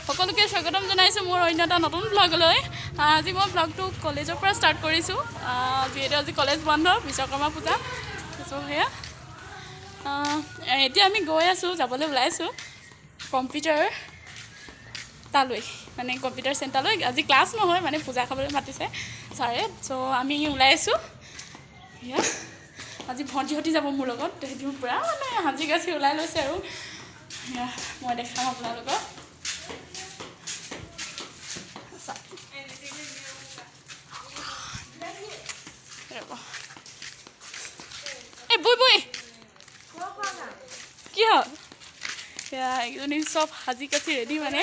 সকলোকে স্বাগতম জনাইছোঁ মোৰ অন্য এটা নতুন ব্লগলৈ। আজি মই ব্লগটো কলেজৰ পৰা ষ্টাৰ্ট কৰিছোঁ, যিহেতু আজি কলেজ বন্ধ, বিশ্বকৰ্মা পূজা। চ' সেয়া এতিয়া আমি গৈ আছোঁ, যাবলৈ ওলাইছোঁ কম্পিউটাৰ তালৈ, মানে কম্পিউটাৰ চেণ্টাৰলৈ। আজি ক্লাছ নহয়, মানে পূজা খাবলৈ মাতিছে ছাৰে। চ' আমি ওলাইছোঁ। সেয়া আজি ভণ্টিহঁতি যাব মোৰ লগত, তেহেঁতিও পূৰা মানে সাজি কাচি ওলাই লৈছে আৰু। সেয়া মই দেখাম আপোনালোকক। এই বৈ বৈ কি হ'ল? সেয়া এইকেইজনী চব সাজি কাচি ৰেডি, মানে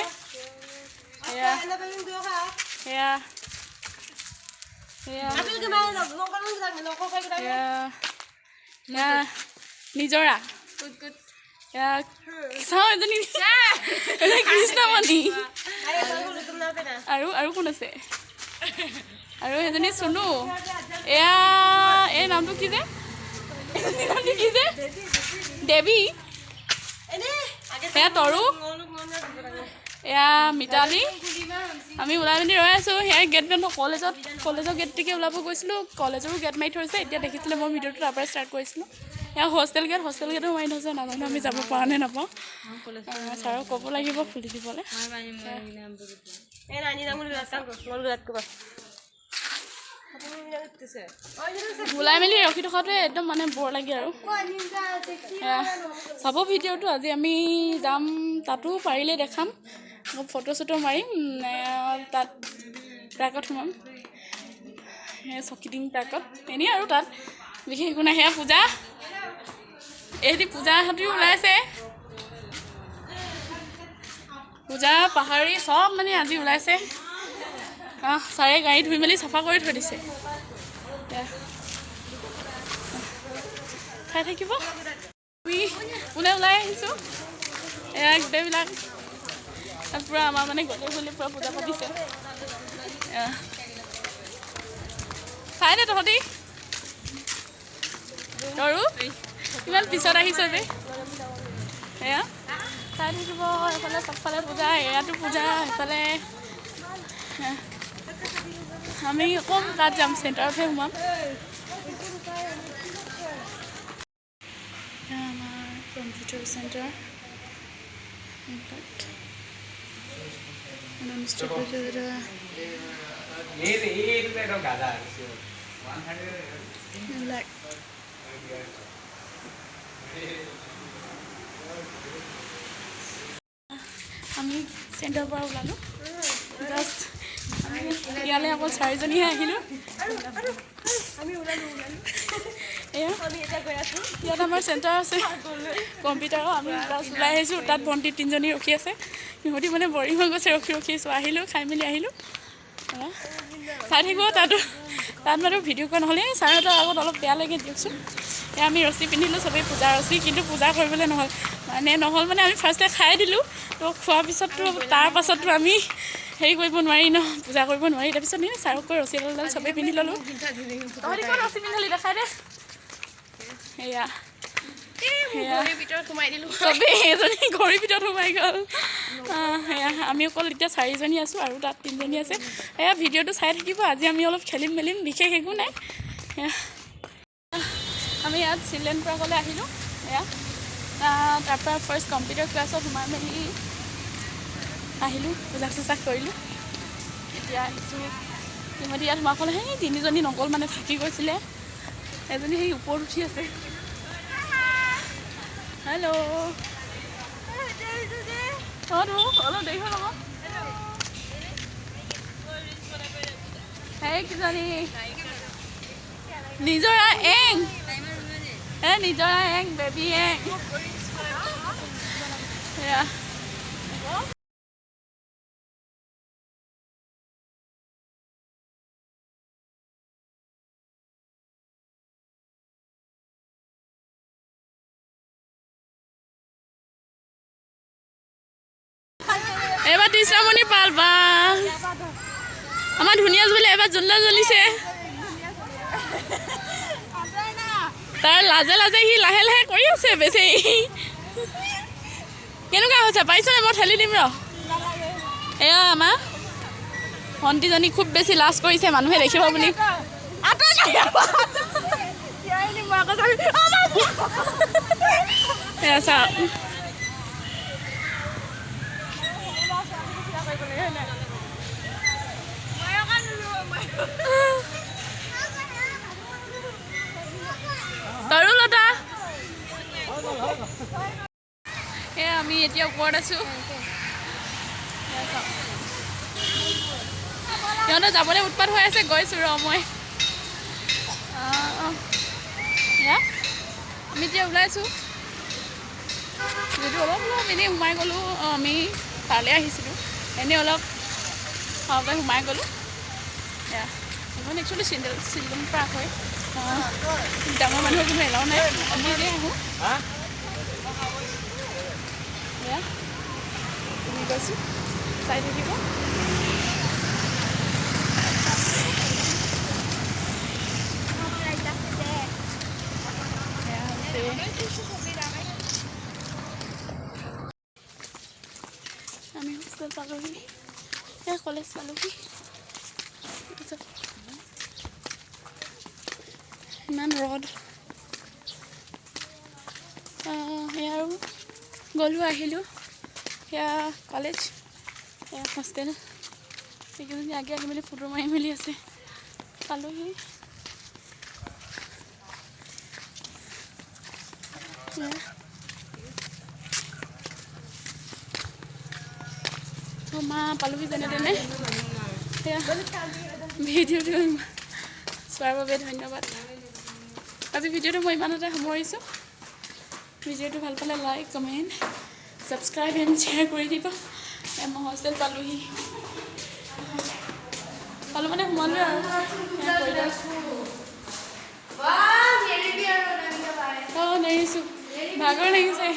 সেয়া সেয়া সেয়া সেয়া সেয়া নিজৰা, সেয়া চাওঁ এজনী কৃষ্ণমণি, আৰু আৰু কোন আছে? আৰু এজনী চুনু। এয়া এই নামটো কি যে, নামটো কি যে, দেৱী। সেয়া তৰু, এয়া মিতালী। আমি ওলাই মেলি ৰৈ আছোঁ। সেয়া গেট বন্ধ, কলেজৰ গেটটোকে ওলাব গৈছিলোঁ, কলেজৰো গেট মাৰি থৈছে। এতিয়া দেখিছিলে মই ভিডিঅ'টো তাৰ পৰাই ষ্টাৰ্ট কৰিছিলোঁ। সেয়া হোষ্টেল গেট, হোষ্টেল গেটো মাৰি থৈছে। নাজানো আমি যাব পৰা নে নাপাওঁ, ছাৰক ক'ব লাগিব খুলি দিবলৈ। ওলাই মেলি ৰখি থকাটোৱে একদম মানে বৰ লাগে আৰু। সেয়া চাব ভিডিঅ'টো। আজি আমি যাম তাতো, পাৰিলে দেখাম, ফটো চটো মাৰিম। তাত পাৰ্কত সোমাম, সেই চকীডিং পাৰ্কত। এনেই আৰু তাত বিশেষ একো নাই। সেয়া পূজা, এইহঁতি পূজাহঁতিও ওলাইছে। পূজা পাহাৰী চব মানে আজি ওলাইছে। ছাৰে গাড়ী ধুই মেলি চাফা কৰি থৈ দিছে। চাই থাকিব। আমি কোনে ওলাই আহিছোঁ। এয়া গোটেইবিলাক তাত পূৰা আমাৰ মানে গ'লে গ'লে পূৰা পূজা পাতিছে। চাই দে তহঁতি, তৰো ইমান পিছত আহিছ যে। এয়া চাই থাকিব। এইফালে চবফালে পূজা, এয়াতো পূজা, এইফালে। আমি অকণ তাত যাম, চেণ্টাৰতহে সোমাম। আমাৰ কম্পিউটাৰ চেণ্টাৰ এইবিলাক। আমি চেণ্টাৰৰ পৰা ওলালোঁ জাষ্ট। আমি ইয়ালৈ অকল চাৰিজনীহে আহিলোঁ। এয়া ইয়াত আমাৰ চেণ্টাৰ আছে কম্পিউটাৰৰ। আমি জাষ্ট ওলাই আহিছোঁ। তাত ভণ্টি তিনিজনী ৰখি আছে, সিহঁতি মানে বৰিং হৈ গৈছে ৰখি ৰখি। চ' আহিলোঁ, খাই মেলি আহিলোঁ। চাই থাকিব তাতো, তাত মানে ভিডিঅ' কৰা নহ'লে ছাৰহঁতৰ আগত অলপ বেয়া লাগে দিয়কচোন। এয়া আমি ৰছী পিন্ধিলোঁ চবেই, পূজা ৰছী, কিন্তু পূজা কৰিবলৈ নহ'ল। মানে নহ'ল মানে আমি ফাৰ্ষ্টে খাই দিলোঁ, তো খোৱাৰ পিছততো তাৰ পাছততো আমি হেৰি কৰিব নোৱাৰি ন, পূজা কৰিব নোৱাৰি। তাৰপিছত এই ছাৰক কৈ ৰছী এডাল চবেই পিন্ধি ল'লোঁ। তহঁতি ক'ত ৰছী পিন্ধালি দেখাই দে। এয়া চবেই এজনী ঘড়ীৰ ভিতৰত সোমাই গ'ল। সেয়া আমি অকল এতিয়া চাৰিজনী আছোঁ আৰু তাত তিনিজনী আছে। সেয়া ভিডিঅ'টো চাই থাকিব। আজি আমি অলপ খেলিম মেলিম, বিশেষ একো নাই। সেয়া আমি ইয়াত চিলড্ৰেন পাৰ্কলৈ আহিলোঁ। এয়া তাৰপৰা ফাৰ্ষ্ট কম্পিউটাৰ ক্লাছত সোমাই মেলি আহিলোঁ, পূজা চূজা কৰিলোঁ। এতিয়া আহিছোঁ। সিহঁতি ইয়াত সোমাবলৈ সেই তিনিজনী নগ'ল, মানে থাকি গৈছিলে। এজনী সেই ওপৰত উঠি আছে। হেল্ল', অঁ অলপ দেৰি হ'ল আকৌ। সেইকেইজনী নিজৰা এং, এই নিজৰা এং, বেবী এং। সেয়া এইবাৰ তৃষ্ণামণি পাল বা আমাৰ ধুনীয়া জ্বলি, এবাৰ জোলনা জ্বলিছে। তাৰ লাজে লাজে সি লাহে লাহে কৰি আছে বেছি। কেনেকুৱা হৈছে পাৰিছনে? মই ঠেলি দিম ৰ। এয়া আমাৰ ভণ্টিজনী খুব বেছি লাজ কৰিছে মানুহে দেখিব বুলি। এয়া চাওক, তৰুলতা। এয়া আমি এতিয়া ওপৰত আছোঁ। সিহঁতে যাবলৈ উৎপাত হৈ আছে, গৈছোঁ ৰ মই। এয়া আমি এতিয়া ওলাইছোঁ, যিটো অলপ অলপ এনেই সোমাই গ'লোঁ। আমি তালৈ আহিছিলোঁ, এনেই অলপ খাওঁতে সোমাই গ'লোঁ। এয়া সেইখন একচুৱেলি চিলড্ৰেন পাৰ্ক হয়, ডাঙৰ মানুহৰ কোনো এলাও নাই, আমি এনেই আহোঁ। এয়া আমি গৈছোঁ, চাই থাকিব। এয়া হৈছে আমি হোষ্টেল পালোহি, এয়া কলেজ পালোহি। ইমান ৰ'দ। সেয়া আৰু গ'লোঁ আহিলোঁ। সেয়া কলেজ, সেয়া হোষ্টেল। সেইকেইজনী আগে আগে মেলি ফটো মাৰি মেলি আছে। পালোহি। মা পালোহি যেনে তেনে। সেয়া ভিডিঅ'টো চোৱাৰ বাবে ধন্যবাদ। আজি ভিডিঅ'টো মই ইমানতে সামৰিছোঁ। ভিডিঅ'টো ভাল পালে like, comment, subscribe and share কৰি দিব। মই হোষ্টেল পালোহি, পালোঁ মানে সোমালোৱে আৰু। অঁ, নেৰিছোঁ, ভাগৰ লাগিছে।